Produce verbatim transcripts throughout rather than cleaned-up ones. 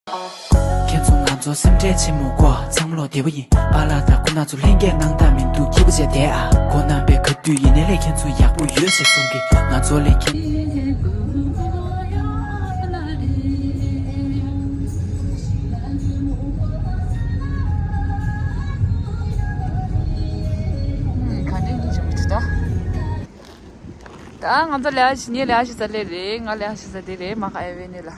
ཁྱེད་ཚོ་ང་ཚོ་སེམས་ཁྲལ་ཆེན་མོ་གོ། ཚང་མ་ལོ་བདེ་པོ་ཡིན། པཱ་ལགས་དང་ཁོ་ན་ཚོ་ལྷན་རྒྱས་གནང་དག་མི་འདུག་སྐྱིད་པོ་བྱས་བསྡད་ཨ། ཁོ་རྣམ་པས་ག་དུས་ཡིན་ནའི་ལས་ཁྱེད་ཚོ་ཡག་པོ་ཡོད་ཟེར་གསུང་གི། ང་ཚོ་ལས་ཁྱེད། ག་འདྲས་ཡིན་ཅིག་མི་ཅིག་ད། ད་ང་ཚོ་ལས་ཀ་བྱེད་ངས་ལས་ཀ་བྱེད་ས་ལས་རེད། ང་ལས་ཀ་བྱེད་ས་དེ་རེད། མ་ཁ་ཨེ་ཝེ་ནི་ལ།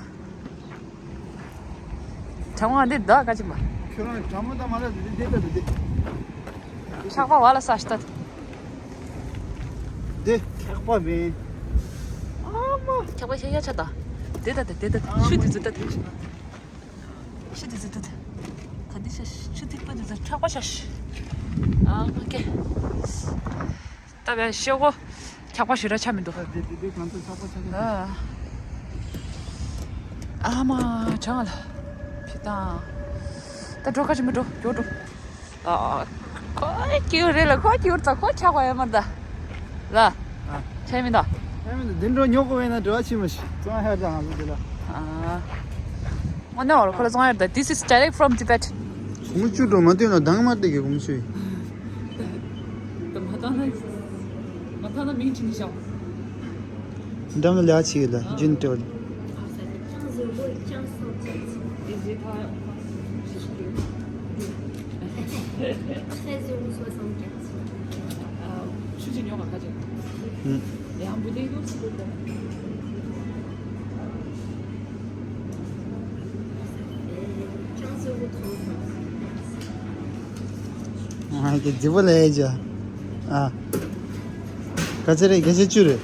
གྲང་མོ་འདི་ད་ག་ཅི་མ། ཁྱོད་རང་གྲང་མོ་ད་མ་ལ་འདི་འདི་ད་འདི། འཁྱག་པ་བ་ལ་ས་ཤི་ད། འདི་འཁྱག་པ་མིན། ཨ་མ། འཁྱག་པ་ཤ་ཡ་ཆ་ད། འདི་ད་འདི་འདི་ད་ཤུ་འདི་ཚུ་ད་འདི། ཤུ་འདི་ཚུ་ད་འདི། ག་འདི་ཤ་ཤུ་ཐིག་པ་འདི་ཚུ་འཁྱག་པ་ཤ་ཤི། ཨ་མ་ཀེ། ད་བས་ཤེ་གོ། འཁྱག་པ་ཞེ་དྲག་ཆ་མི་འདུག་ཨ། ཨ་མ་གྲང་ལ། ཕི་ཏང་། ད་འགྲོ་ཁ་ཅིག་མི་འགྲོ་མགྱོགས་འགྲོ། ཨ། ཁོ་སྐྱིད་རེད་ལ་ཁོ་སྐྱིད་ཙ་ཁོ་འཁྱག་པ་ཡོད་མ་ད། ལ། ཨ། ཆ་མི་འདུག་ཨ་མི་འདུག་འདི་འགྲོ་ཉོ་དགོས་བས་ན་འགྲོ་བ་ཕྱིན་མ་ཤི་ཙང་ཧ་ཅང་ང་ཚོ་འདི་ལ། ཨ། ང་ནི་འོར་ཁོ་ལ་ཙང་ཡར་ད། This is direct from Tibet. གོང་ཆུ་འགྲོ་མ་འདོད་ན་དང་མ་དེ་གི་གོང་ཆུ་ཡིན། ད་མ་ཐང་ན་མ་ཐང་ན་མིང་ཁྲིད་ནི་ཤོག་འགྲམ་ལ་ལས་ཆེ་གི་ལ་རྒྱུན་སྤྲོད། Treize euros soixante-quatre. ཆུ་ཆེ་ཉོ་ག་ཁ་ཆེ། ཡང་བུ་དེ་ཡོད་སུ་ལོ། ང་གི་རྫི་བོ་ལས་ཡ་ཇ། ཨ། ག་ཚད་རེད། བརྒྱ་ཆ་བཅུ་རེད།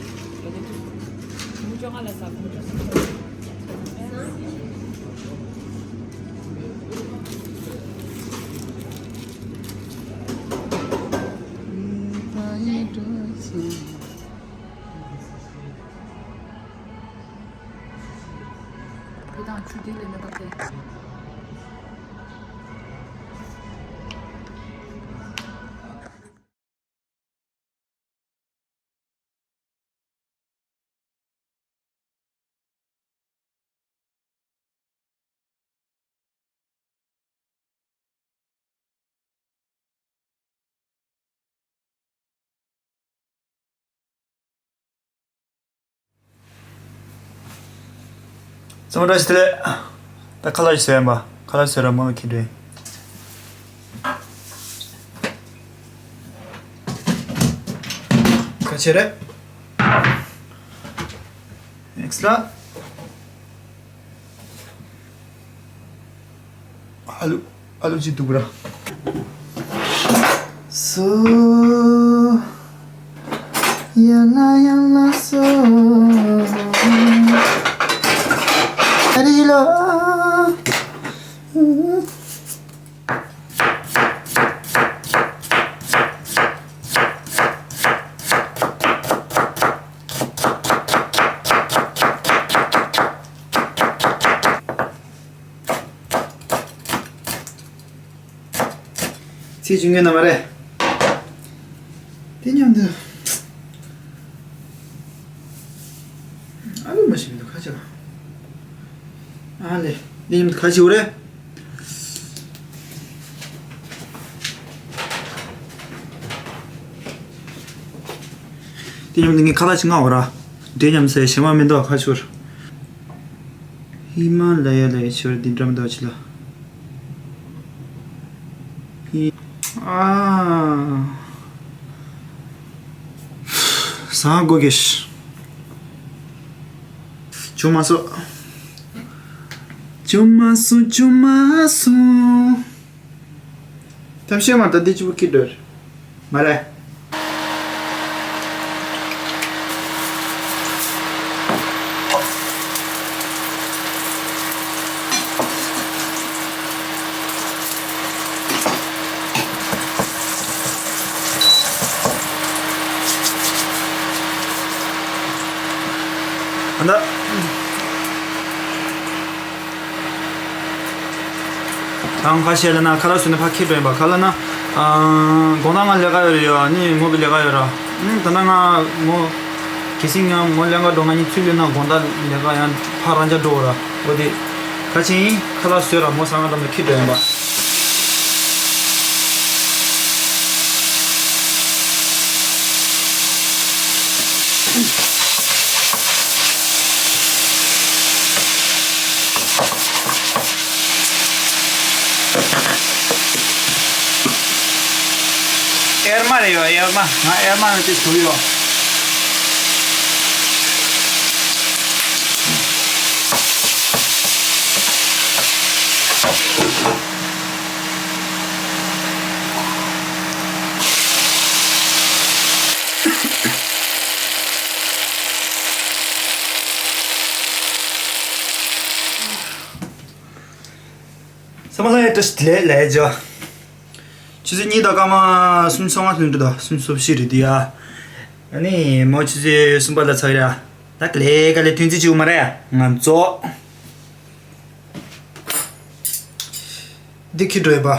བུ་དང་ཆུ་དེ་ལས་ལ་བབས་ཏེ། ཚང་མ་བཀྲ་ཤིས་བདེ་ལེགས། ད་ཁ་ལག་ཞིག་བཟོས་ཡིན་པ། ཁ་ལག་བཟོས་ར་མོ་ལ་ཁྱེར་འགྲོ་ཡིན། ཁ་ཆེ་རེད། ཨེགས་ལ། ཨ་ལུ། ཨ་ལུ་ཅི་འདུག་ར། སོ། ཡ་ལ་ཡ་ལ་སོ། ཨ་རི་ལོ། ཚེས་བཅུ་དགུ་ན་མ་རེད། དེ་མཉམ་དུ། ཨ་ལུ་མ་ཤི་མི་འདུག་ཁ་ཆེ་བ། ཨ་ལེ། དེ་མཉམ་དུ་ཁ་ཆེ་བ་རེད། དེ་མཉམ་དུ་ངས་ཁ་ལག་ཅིག་མངགས་བ་ར། འདྲེ་མཉམ་ཟས་ཞེ་མ་མི་འདུག་ཁ་ཆེ་བ། ཧི་མ་ལ་ཡ་ལ་ཡ་ཆེ་བ་འདི་འདྲ་མི་འདུག་ཅི་ལ། ཨ། ཟ་དགོས་ཀྱི། བྱུང་མ་སོང་། བྱུང་མ་སོང་། བྱུང་མ་སོང་། ཐམས་ཅད་མ་ད་འདི་གཅིག་པུ་ཁྱེར་འགྲོ། མ་རེད། ཨ་ད། ད་ཁ་ཤས་ལ་ན་ཁ་ལག་བཟོས་ནས་ཕར་འཁྱེར་འགྲོ་ཡིན་པ། ག་ལ་ན། ཨ། དགོང་དག་ང་ལས་ཀ་ཡོད་རེད་ཡ། ཨ་ནི་མོ་གི་ལས་ཀ་ཡོད་ར། ཨ་ནི་ད་ལྟ་ང་མོ། གལ་སྲིད་ང་མོ་ལས་ཀ་འགྲོ་ང་གཉིས་ཚུར་ལོག་ན་དགོང་དག་ལས་ཀ་ཡང་ཕར་རང་འཇགས་འགྲོ་ར། འོ་དེ། ཁ་ཆེན་ཁ་ལག་བཟོས་ར་མོ་ཟ་ང་དམ་ལ་ཁྱི་འགྲོ་ཡིན་པ། ཨེར་མ་རེད་ཡོ། ཨེར་མ། ང་ཨེར་མ་ནི་དེ་ཐུག་ཡོ། ས་མ་ལ་ཡ་བཀྲ་ཤིས་བདེ་ལེགས་ལས་ཇོ། ཆུ་ཚོད་གཉིས་དང་སྐར་མ་སུམ་ཅུ་སོ་ལྔ་ལྷུན་འགྲོ་དང་སུམ་ཅུ་སོ་བཞི་རེད་འདུག་ཡ། ཨ་ནི་མོ་ཆུ་ཚོད་གསུམ་པ་ལ་ཚར་ཡ། ད་ག་ལེ་ག་ལེ་ཐུན་རྩིས་བྱེད་དགོས་མ་རེད་ཡ། ང་ཚོ་འདི་ཁྱི་འགྲོ་ཡོད་པ།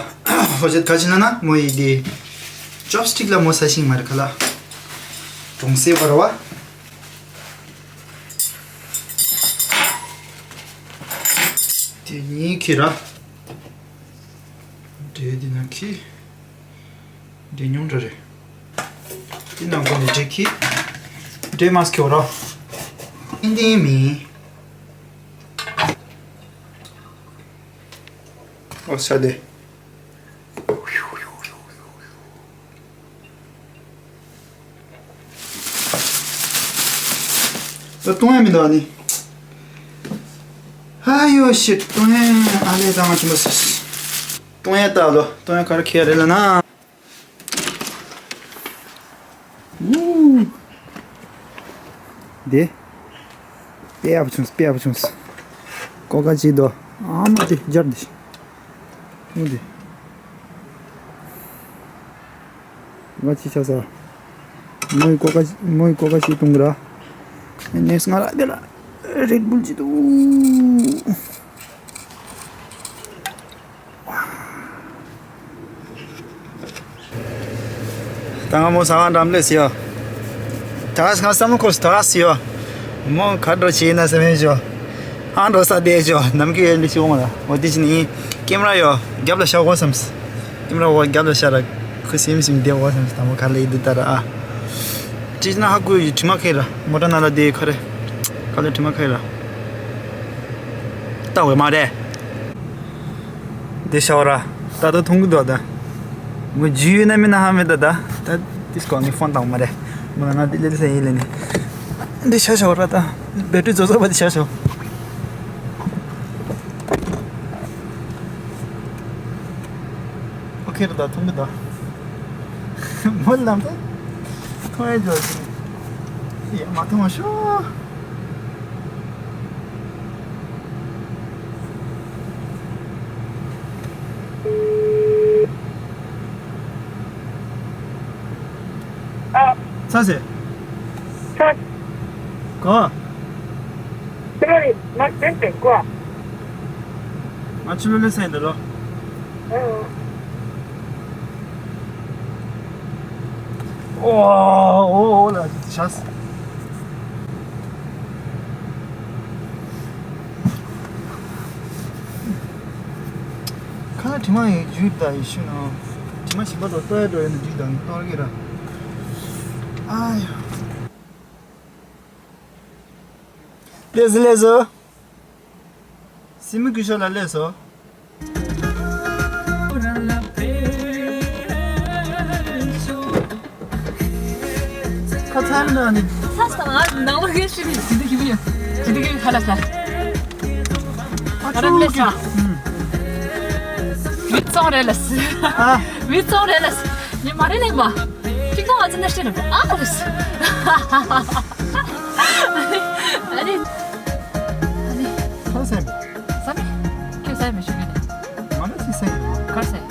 ཧོ་ཅེད་ག་ཅི་ན་ན་མོ་ཡི་འདི་ཅོབ་སི་ཊིག་ལ་མོ་ས་ཤིང་མ་རེད་ཁ་ལ། གྲོང་གསེབ་པར་བ། དེ་གཉིས་ཁྱི་ར། འདྲེ་འདི་ན་ཁྱི། འདྲེ་ཉུང་འདྲ་རེད། འདི་ནང་སྒོ་ནས་འདྲེ་ཁྱི། འདྲེ་མ་སྐྱོ་ར། ཨིན་དེ་མི། ཨོ་ས་དེ། ད་གཏོང་ཡ་མི་འདུག་ཨ་ནི། ཨ་ཡོ་ཤིད། གཏོང་ཡ་ཨ་ལས་དང་ང་ཆུ་མ་སོས། གཏོང་ཡ་ད་ལོ། གཏོང་ཡ་ག་རེ་ཁྱེར་རེད་ལ་ན། འདི། དཔེ་ཡག་པོ་བྱུང་སོང་། དཔེ་ཡག་པོ་བྱུང་སོང་། ཀོ་ཀ་ཅིག་དོ། ཨ་མ་དེ་སྦྱར་འདི། འོ་འདི། ང་ཅི་ཆ་ས། མོའི་ཀོ་ཀ་མོའི་ཀོ་ཀ་ཞིག་གཏོང་གི་ར། ནེས་ང་ལ་དེ་ལ་རེད་བུལ་ཅིག་འདུག། ད་ང་མོ་ཟ་ཁང་འགྲམ་སླེབས་ཡོད། ད་ང་བསམ་བློ་འཁོར་ད་སི་ཡོད། མོ་ག་འགྲོ་བྱེད་ན་བསམ་ཡོད་ཅོ། ཨང་འགྲོ་ས་བསྡད་ཅོ། ནམ་རྒྱུན་ཡོད་འདི་ཤི་འོང་ལ། འོ་དེ་ཅི་ནི་ཀེམ་ར་ཡོད། རྒྱབ་ལ་བཞག་གོ་བསམས། ཀེམ་ར་འོ་རྒྱབ་ལ་བཞག་ར། ཁུ་སིམ་སིམ་བསྡད་གོ་བསམས། ད་མོ་ག་ལ་ཡི་འདི་ལྟ་ར་ཨ། ཅི་ན་ཧ་གོ་ཡི་དྲི་མ་ཁེ་ར། མོ་ཊ་ནང་ལ་བསྡད་ཁ་རེ། ག་ལ་དྲི་མ་ཁེ་ར། ལྟ་འོས་མ་རེད། འདི་ཤོར་ར། ད་ལྟ་མཐོང་གི་འདུག་ད། ངོ་རྒྱུས་ཡོད་ན་མིན་ན་ཧ་མེད་ད་ད། ད་འདི་སྐོར་ངས་ཕོན་བཏང་མ་རེད། མོ་ན་ང་འདི་ལེ་ལེ་ས་ཡིན་ལེ་ནི། འདི་ཤ་ཤོར་ར་ད། བེ་ཊི་རི་རྫོགས་རྫོགས་པ་འདི་ཤ་ཤོར། ཨོ་ཁེ་ར་ད་མཐོང་གི་ད། མོ་ལམ་ད། མཐོང་ཡ་འཇོག་གི། ཡ་མ་མཐོང་བ་ཤོག། ཨ། ཚ་ཟེ། ཚ། གོ། ཚ་རེད་མ་ཚན་ཚན་གོ། ང་ཆུ་ལོ་ལེ་སེང་འདི་ལོ། ཨོ། ཨོ་ཨོ་ལ་ཤ་ས། ཁ་ལ་དྲི་མ་ཡི་རྒྱུད་ད་ཡི་ཤུ་ན། དྲི་མ་ཞིམ་པ་དང་ལྟོ་ཡ་འགྲོ་ཡ་ན་རྒྱུད་ད་ནི་གཏོར་གི་ར། ཨ་ཡ། ལེ་ཟི་ལེ་ཟི། སི་མི་གི་ཤོ་ལ་ལེ་སོ། ཁ་ཚར་ན་ནི། ས་ས་ང་ནང་ལ་གེ་ཤི་རི་ཇི་ལི་གི་བི་ཇི་ལི་གི་ཁ་ལ་ས། ཨ་ང་རང་ལེ་ས། ཨུམ། མི་ཙོང་རེ་ལ་སི། ཨ། མི་ཙོང་རེ་ལ་སི། ཉི་མ་རེ་ལེ་མ། ཅིག་ཙོང་ཨ་ཙི་ནེ་ཤི་རེ་ཨ་ལ་སི། ཨ་ནི། ཨ་ནི། ཁ་སེམས། ས་མི། ཁྱོད་ས་མི་ཤི་གི་ནི། ང་ལ་སི་སེམས། ཁ་སེམས།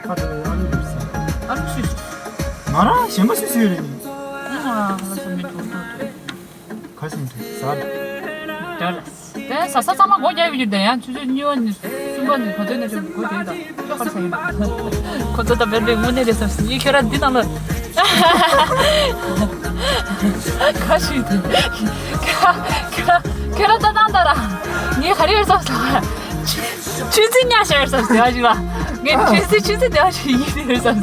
ཁ་ཏ་ཨ་ལུ་སི། ཨ་ལུ་སི། ང་རང་གཞན་པ་སུ་སུ་ཡོད་རེད་ནི། ང་ལ་ས་མི་ཐུག་ཐུག་ཐུག། ཁ་སེམས་ཐུག་ཟ་རེད། དེ་ལ། དེ་ཟ་ས་ཚང་མ་སྒོ་རྒྱག་ཡོད་ཀྱི་དེ་ཡང་ཆུ་ཚོད་གཉིས་པ་ནས་གསུམ་པ་ནས་ག་ཚོད་ནས་ཆུ་སྒོ་རྒྱག་ཡོད་ད། ཁ་ས་ཡོད། ཁོ་ཚོ་ད་བེར་བེར་དངོས་གནས་རེད་བསམ་སི་ཡི་ཁྱོད་ར་འདི་ནང་ལ། ཁ་ཤུས་དེ། ཁ་ཁ་ཁྱོད་ར་ད་ད་ད་ར། ངས་ག་རེ་ཡོད་བསམ་སོང་། ཆུ་ཚོད་ཉག་ཤར་བསམ་ཟེར་བ་ཞིག་ལ། ངས་ཆུ་ཚོད་ཆུ་ཚོད་དེ་བ་ཞིག་ཡིན་ཟེར་བསམ།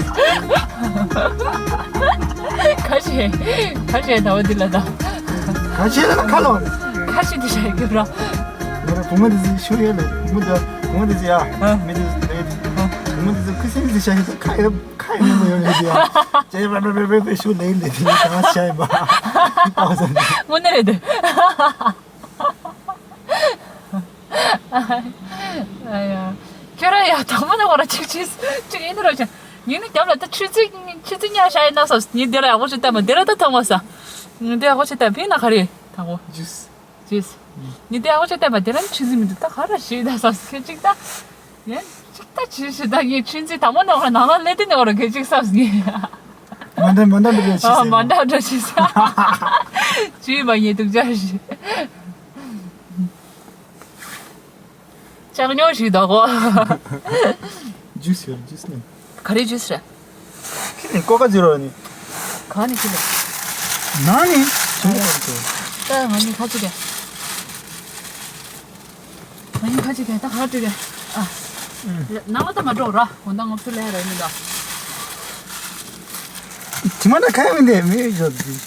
ཁ་ཤས་ཁ་ཤས་ད་བ་འདི་ལ་ད། ཁ་ཤས་ལ་ཁ་ལོ། ཁ་ཤས་དེ་ཤ་ཡི་ར། ང་ར་བུ་མོ་དེ་ཟིག་ཤུ་ཡོད་ལ་བུ་མོ་དེ་བུ་མོ་དེ་ཟིག་ཡ། ཨ། མི་དེ་ཟིག་ལས། ཨ། བུ་མོ་དེ་ཟིག་ཁུ་སིམ་ཟིག་ཤ་ཡི་ཁ་ཡོད་ཁ་ཡོད་མི་མོ་ཡོད་ལས་དེ་ཡ། ཅེ་བེ་བེ་བེ་བེ་ཤུ་ལས་ལས་དེ་ཡ་ད་ཤ་ཡི་བ། དངོས་གནས་རེད་དེ། ཨ་ཡ། ཁྱོད་རང་ཡ་དང་པོ་ནས་ཁོ་ར་ཅིག་ཅིག་ཅིག་ཡིན་རོགས་བྱ། ངས་ནི་རྒྱབ་ལ་ད་ཆུ་ཚོད་ཆུ་ཚོད་ཉག་ཤར་ཡིན་ན་སོ་ངས་འདི་ལ་ཡག་པོ་ཞིག་བལྟས་མ་འདི་ལ་ད་ཐོག་མ་ས། འདི་ཡག་པོ་ཞིག་བལྟས་བི་ན་ག་རེ་དང་པོ། ཇུས། ཇུས། ངས་འདི་ཡག་པོ་ཞིག་བལྟས་མ་འདི་ལ་ནི་ཆུ་ཚོད་མི་འདུག་ད་ག་ར་ཞིག་ད་སོ་ཁྱོད་ཅིག་ད། ཡན་ཅིག་ད་ཅི་ཞིག་ད་ངས་ཆུ་ཚོད་དང་པོ་ནས་ཁོ་ར་ནང་ལ་སླེབས་དུས་ནས་ཁོ་ར་གལ་ཅིག་སོ་ངས། མ་འདྲ་མ་འདྲ་འདྲ་ཞིག་ཨ་ཟེར་མ་འདྲ་འདྲ་ཞིག་ས། ཇུས་མ་ངས་སྡུག་ཅག་ཞིག་ཅག་ཉོ་ཞིག་དོ་གོ། ཇུས་ཡོད་ཇུས་ནི། ག་རེ་ཇུས་རེད། ཁྱི་ནི་ཀོ་ཀ་ཛི་རོ་ནི། ག་ནི་ཁྱི་ལ། ན་ནི། ཆུང་ཀོ་ཀ་ཛི་རོ། ད་ང་ནི་ཁ་ཅིག་ག་ང་ནི་ཁ་ཅིག་ག་ད་ག་ཅིག་ག་ཨ། ནང་ལ་ད་མ་འགྲོ་ར། འོ་ད་ང་ཚོ་ལས་ར་ཡིན་ད། དྲི་མ་ད་ཁ་ཡ་མི་འདི་མི་ཡོད་ཇོ་ཟི།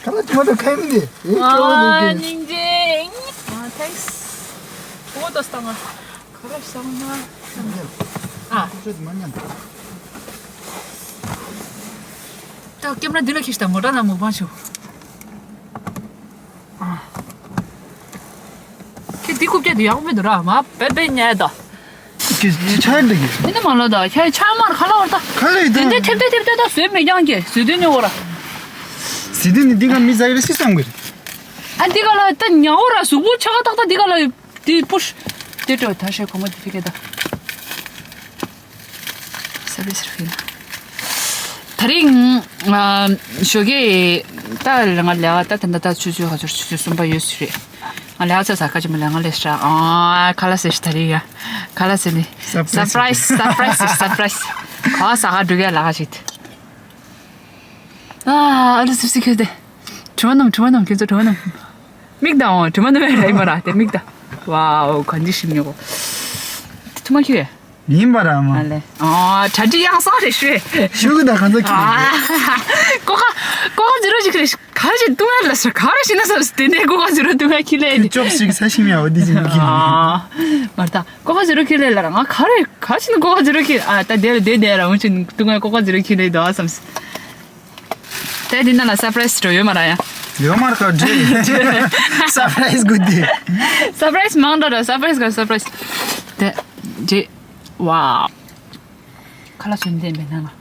ཁ་ལ་དྲི་མ་ད་ཁ་ཡ་མི་འདི་ཨེ་ཀྱོ་ནི་ཨ་གི་སྙིང་རྗེ། ཨ་ཐེངས། ཨོ་ད་སྟངས་ང་། ཁ་ར་སང་ན། ཨ། ཁོ་ཚོས་མ་ཉན། ད་ཀེམ་ར་འདི་ལ་ཁྱེར་ཤི་ད་མོ་ཊ་ན་མོ་བང་ཆུ། ཨ། ཁྱེད་འདི་རྐུབ་བཀྱག་འདི་ཡག་པོ་མི་འདུག་ར་མ་པེ་པེ་ཉལ་ད། ཁྱེད་ཆ་འདི་གི། འདི་ནི་མ་ལོ་ད་ཁྱེད་ཆ་མར་ཁ་ལ་བར་ད། ཁ་ལ་ཡི་ད། འདི་འདི་ཐེབས་ཐེབས་ཐེབས་ད་བཟོས་མི་རྐྱང་གི་བཟོས་དུས་ཉོ་བ་ར། ཟི་དུས་ནི་འདི་ག་མི་ཟ་ཡི་ར་སི་སང་གི། ཨ་འདི་ག་ལ་ད་ཉ་བོ་ར་གཟུགས་པོ་ཆ་ག་ཏག་ཏག་འདི་ག་ལ། དེ་པུཤ། དེ་འགྲོ་ད་ཤེ་གོ་མ་དེ་ཕི་གེ་ད། ས་བི་སི་ཕི་ན། ད་རིང་ཨ་ཞོགས་ཀས་ད་ང་ལས་ཀ་ད་ད་ད་ད་ཆུ་ཚོད་ཧ་ཚོར་ཆུ་ཚོད་གསུམ་པ་ཡོད་ཟེར་རེད། ང་ལས་ཀ་ཚ་ས་ཀ་ཅི་མ་ལས་ང་ལས་ཤ་ཨ་ཁ་ལ་སེ་ཤ་ད་རིང་ཡ་ཁ་ལ་སེ་ནི། སར་པ་རའི་སི། སར་པ་རའི་སི་སར་པ་རའི་སི། ག་ས་ག་འགྲོ་ག་ལ་ག་ཞིག་ཨ་ཨ་ལུ་སིབ་སིབ་ཁྱོད་དེ། དྲི་མ་སྣོམ་དྲི་མ་སྣོམ་ཁྱོད་ཚོ་དྲི་མ་སྣོམ། མིག་དང་འོང་དྲི་མ་སྣོམ་རེད་མ་ར་དེ་མིག་དང་། ཝའོ་ག་འདི་ཞིམ་ཉོ་གོ། དེ་ཐུ་མ་ཁྱོད། ཡིན་པ་ར་མ། ཨ་ལེ། ཨ་གྲ་སྒྲིག་ཡག་ས་རེད་ཤོད། ཤུ་གུ་དང་ག་ཚོད་ཁྱོད། ཀོ་ཁ་ཀོ་ཁ་ཛི་རོ་ཅིག་རེད་ག་ཞིག་ཏུ་ང་ལ་ས་ག་རེ་ཞིག་ན་ས་དེ་ནས་ཀོ་ཁ་ཛི་རོ་ཏུ་ང་ཁྱི་ལེ་ནི། ཅོག་ཞིག་ས་ཞིམ་ཡ་འོ་དེ་ཞིམ་ཁྱི་ལེ། ཨ་མ་ར་ད། ཀོ་ཁ་ཛི་རོ་ཁྱི་ལེ་ལ་ར་ང་ག་རེ་ག་ཞིག་ན་ཀོ་ཁ་ཛི་རོ་ཁྱི་ཨ་ད་དེ་ལ་དེ་དེ་ར་འུ་ཅིན་ཏུ་ང་ཀོ་ཁ་ཛི་རོ་ཁྱི་ལེ་དོ་ཨ་བསམ། དེ་འདི་ན་ལ་སར་པ་རའི་སི་འགྲོ་ཡོད་མ་ར་ཡ། ཡོད་མ་ར་ཁ་འདྲེ། སར་པ་རའི་སི་དགོས་ཏེ། སར་པ་རའི་སི་མང་འདྲ་ར་སར་པ་རའི་སི་ག་སར་པ་རའི་སི། དེ་འདྲེ། ཝའོ། ཁ་ལག་སོན་ལྡན་པའི་ནང་ལ།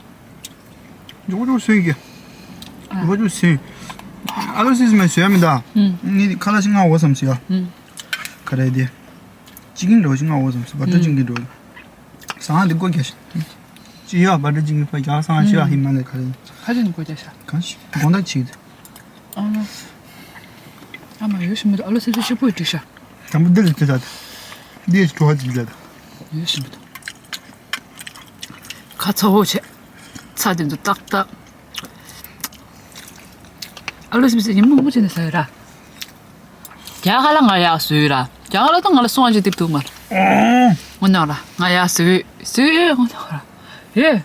ཇོ་ཇོ་སོན་གི། ཇོ་ཇོ་སོན། ཨ་ལོ་སིས་མ་སོན་མི་ད། ངས་ཁ་ལག་ཞིག་མངག་འོ་བསམ་སི་ཡ། ག་རེ་དེ། ཅི་གིན་འགྲོ་ཞིག་མངག་འོ་བསམ་སི་བ་ཏྲ་ཅིག་གིན་འགྲོ། ཟངས་འདི་སྒོ་རྒྱག་ཤག་ཅི་ཡོད་བ་ཏྲ་ཅིག་གིན་ཕ་རྒྱག་ཟངས་ཤི་ཡ་ཧི་མ་ལ་ཁ་རེ། ཁ་ཅིག་སྒོ་རྒྱག་ཤག་གང་ཞིག་དགོང་དག་ཅིག་ཨ་མ། ཨ་མ་ཡོད་ཤི་མི་འདུག་ཨ་ལོ་སེམས་སུ་ཤི་པོ་ཡི་བྲིས་ཤག་དང་པོ་འདི་ལ་བྲིས་ད། འདི་ཡི་བྲོ་བ་བྲིས་ད། ཡོད་ཤི་མི་འདུག་ཁ་ཚ་བོ་བྱས། ཚ་དེ་ཚོ་ཏག་ཏག་ཨ་ལོ་སེམས་སུ་ཉིན་མོ་མོ་བྱས་ནས་ཟ་ཡོད་ར། རྒྱ་གར་ལ་ང་ཡག་བཟོས་ར། རྒྱ་གར་ལ་ད་ང་ལ་སོང་བ་ཅིག་ཏིབ་ཐུག་མར། ཨོ། ངོ་ནོར་ར་ང་ཡག་བཟོས་བཟོས་ངོ་ནོར་ར། ཡེ།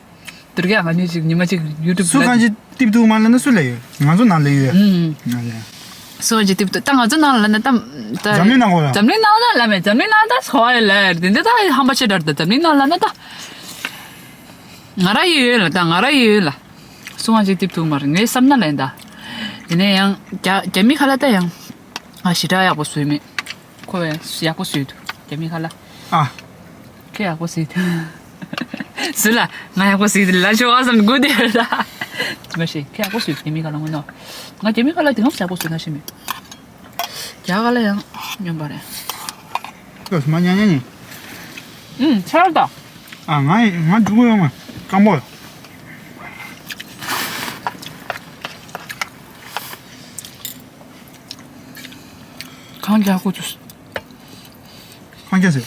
དུར་ག་ང་གཉིས་ཅིག་ཉི་མ་ཅིག་ཡུ་ཊུབ་སུ་གང་ཅིག་ཏིབ་ཐུག་མར་ལ་ན་སུ་ལ་ཡོད། ང་ཚོ་ནང་ལ་ཡོད། ཨུམ། ང་ལ་ཡོད། སོང་ཅིག་ཏིབ་ཐུག་ད་ང་ཚོ་ནང་ལ་ན་ད་ད། འཛམ་གླིང་ནང་གོ་ལ། འཛམ་གླིང་ནང་ད་ལ་མེད་འཛམ་གླིང་ནང་ད་ཚོ་ཡོད་ལ་དེ་འདི་ད་ཧམ་པ་ཆེ་དྲག་ད་འཛམ་གླིང་ནང་ལ་ན་ད། ང་ར་ཡོད་ལ་ད་ང་ར་ཡོད་ལ། སོང་བ་ཅིག་ཏིབ་ཐུག་མར་ངའི་བསམ་ན་ལན་ད། ཡིན་ན་ཡང་རྒྱ་རྒྱ་མི་ཁ་ལག་ད་ཡང་། ང་ཞེ་དྲག་ཡག་པོ་བཟོས་མེད། ཁོ་བས་ཡག་པོ་བཟོས་འདུག་རྒྱ་མི་ཁ་ལག་ཨ། ཁྱོད་ཡག་པོ་བཟོས་འདུག་སུ་ལ་ང་ཡག་པོ་བཟོས་འདུག་ལ་ཤོག་ཨ་བསམ་དགོས་དེ་ལ། མ་ཤེས་ཁྱོད་ཡག་པོ་བཟོས་རྒྱ་མི་ཁ་ལག་ངོ་ནོ། ང་རྒྱ་མི་ཁ་ལག་དེ་གང་ཡག་པོ་བཟོས་ན་ཤེས་མེད། རྒྱ་ག་ལ་ཡང་སྙོམས་པ་རེད། ལོས་མ་ཉན་ཉན་ཡིན། ཨུམ་ཆར་ད། ཨ་ང་ཡི་ང་འགྲོ་གི་ཡོད་མ་སྐམ་པོ། གང་རྒྱག་གོ་ཚུལ། གང་རྒྱག་ཟེར།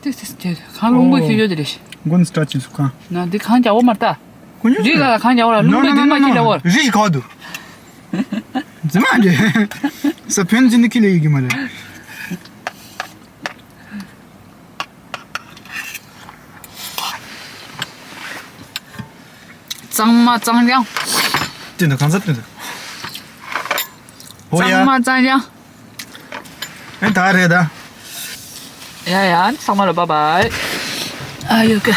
ཏིས་ཏིས་ཏིས་གང་རླུང་པོ་ཁྱེར་ཡོད་དེ་རེད། མགོ་ནས་སྐྲ་ཅིག་སུ་གང་། ན་འདི་གང་རྒྱག་འོ་མར་ལྟ། དཀོན་མཆོག་འདི་ག་གང་རྒྱག་འོ་ར་རླུང་པོ་འདི་མ་ཁྱེར་ལ་འོ་ར། རི་ཞིག་ག་འདུག་རྫི་མ་འདྲེ། ས་བོན་འཛིན་ནི་ཁྱེར་ལ་ཡོད་ཀྱི་མ་རེད། གཙང་མ་གཙང་རྐྱང་། བསྟན་འདུག་གང་ཟག་བསྟན་འདུག་ཨོ་ཡ། གཙང་མ་གཙང་རྐྱང་། ཨེ་ད་རེད་ད། ཡ་ཡ་ཚང་མ་ལ་བཱའི་བཱའི། ཨ་ཡོ་ཀེ།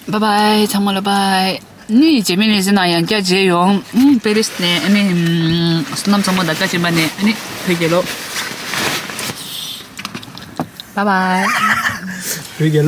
བཱའི་བཱའི་ཚང་མ་ལ་བཱའི། ནི་རྗེས་མའི་ལས་གཞི་ནང་ཡང་བསྐྱར་མཇལ་ཡོང་། ཨ་པེ་རིས་ནས་ཨ་ནི་བསོད་ནམས་བཟང་པོ་དང་བཀའ་དྲིན་པ་ནས་ཨ་ནི་བོད་རྒྱལ་ལོ། བཱའི་བཱའི། བོད་རྒྱལ་ལོ།